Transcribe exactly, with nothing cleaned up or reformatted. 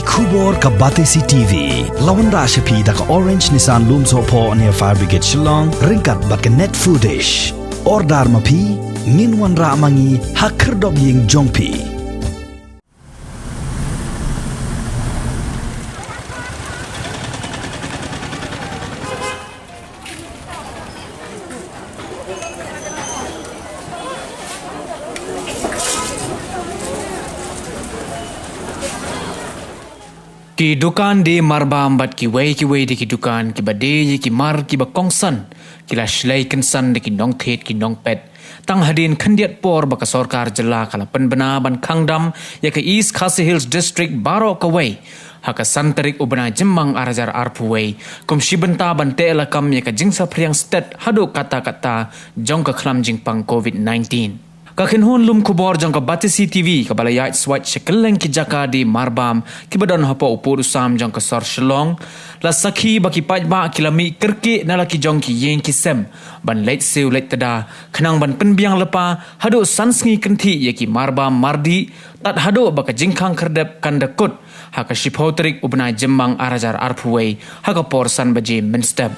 Khubor ka Batesi T V. La wanrah sha phi da ka Orange Nissan Lumsohphoh near Fire Brigade Shillong, ryngkat bad ka Net Foodish. Order ma phi, ngin wanrah ma ngi ha khyrdop ïing jong phi. Ki dukan die marbam bad kiwei kiwei de ki dukan kiba die ïa ki mar kiba kongsan, ki la shlei kynsan da ki nongthied ki nongpet. Tang hadien khyndiat por ba ka sorkar jylla ka la pynbna ban khang dam ïa ka East Khasi Hills District baroh kawei ha ka san tarik u bnai Jymmang ar hajar arphew wei, kum shi bynta ban teh lakam ïa ka jingsaphriang stet haduh katta katta jong ka khlam jingpang covid nineteen. Ka kynhun lum khubor jong ka Batesi T V kaba la ïaid swait sha kylleng ki jaka die marbam kiba don hapoh u pud u sam jong ka sor Shillong, la sakhi ba ki paidbah ki la mih kyrkieh na la ki jong ki ïing ki sem ban leit siew leit tda, khnang ban pynbiang lypa haduh san sngi kynthih ïa ki marbam mardih, tad haduh ba ka jingkhang khyrdep kan da kut ha ka shiphew tarik u bnai Jymmang ar hajar arphew wei ha ka por san baje mynstep.